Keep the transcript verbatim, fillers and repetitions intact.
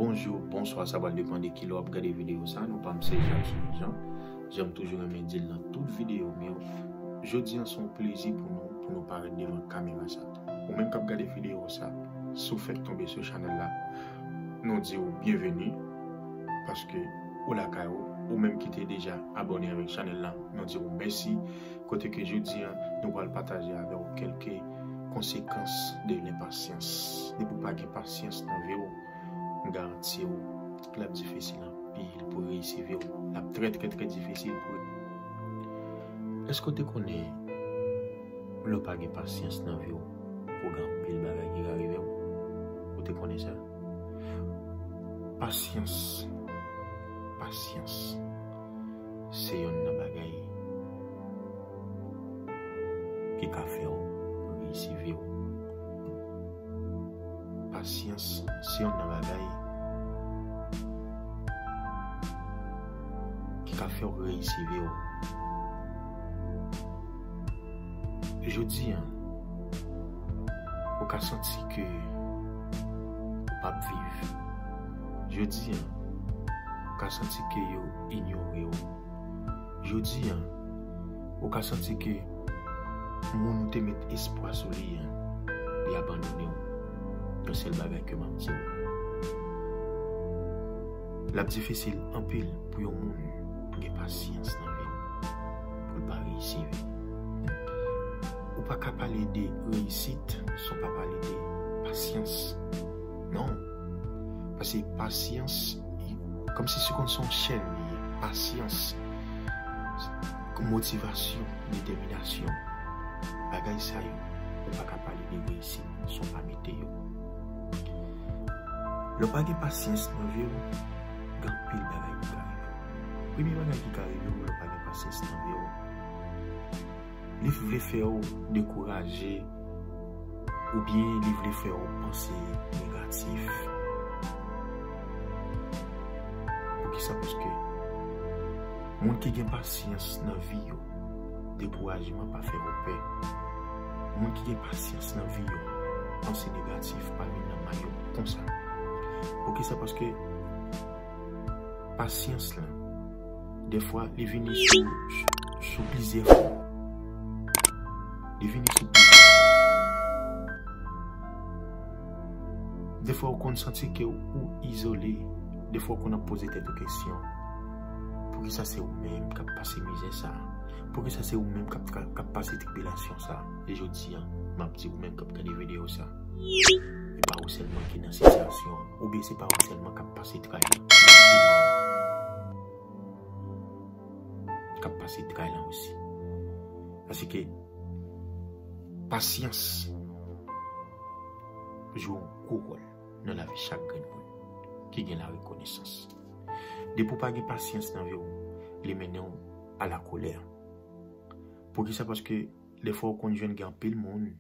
Bonjou, bonswa, sa pral depann de kilè w ap gade videyo sa. Non pa m se Jacques Jean. Jan m toujou renmen di l nan tout videyo m yo, jodi a se yon plezi pou nou, pou nou parèt devan kamera sa. Ou menm k ap gade videyo sa, si w fèk tonbe sou chanèl la, nou di w byenveni, paske ou lakay ou, ou menm ki te deja abòne avèk chanèl la, nou di w mèsi, kote ke jodi a, nou pral pataje avè w kèlke konsekans de lenpasyans. Depi w pa gen pasyans nan vi w, m garanti w, l ap difisil anpil pou reyisi vi w. L ap trè, trè, trè difisil pou. Èske w te konnen lè w pa gen pasyans nan vi w, pou gen anpil bagay ki ka rive w? Ou te konnen sa? Pasyans, pasyans, se yonn nan bagay ki ka fè w reyisi vi w. Pasyans se yonn nan bagay ki ka fè w reyisi vi w. Jodi a, ou ka santi ke ou p ap viv. Jodi a, ou ka santi ke yo inyore w. Jodi a, ou ka santi ke moun ou te met espwa sou li a, li abandone w. Yon sèl bagay ke m ap di w, l ap difisil anpil pou yon moun gen pasyans nan vi l, pou l pa reyisi vi l. Ou pa ka pale de reyisit san w pa pale de pasyans. Non. Paske pasyans, kòmsi se konn se yon chèn li ye. Pasyans, motivasyon, detèminasyon. Bagay sa yo, ou pa ka pale de reyisit san w pa mete yo. Lè w pa gen pasyans nan vi w, gen anpil bagay ki ka rive w. Premye bagay ki ka rive w lè w pa gen pasyans nan vi w, li vle fè w dekouraje, oubyen li vle fè w panse negatif. Poukisa? Paske moun ki gen pasyans nan vi yo, dekourajman pa fè yo pè. Moun ki gen pasyans nan vi yo, panse negatif pa vin nan may yo konsa. Poukisa? Paske pasyans lan, dèfwa, li vini sou, sou plizyè fòm. Li vini sou plizyè fòm. Dèfwa, ou konn santi ke ou izole. Dèfwa, ou konn ap poze tèt ou kesyon. Poukisa se ou menm k ap pase mizè sa a? Poukisa se ou menm k ap tra-, k ap pase tribilasyon sa a? E jodi a, m ap di ou menm k ap gade videyo sa a, se pa ou sèlman ki nan sitiyasyon an, oubyen se pa ou sèlman k ap pase tray lan. K ap pase tray lan osi. Paske pasyans jwe yon gwo wòl nan lavi chak grenn moun ki gen larekonesans. Depi w pa gen pasyans nan vi w, li mennen w a la kolè. Poukisa? Paske dèfwa ou konn jwenn gen anpil moun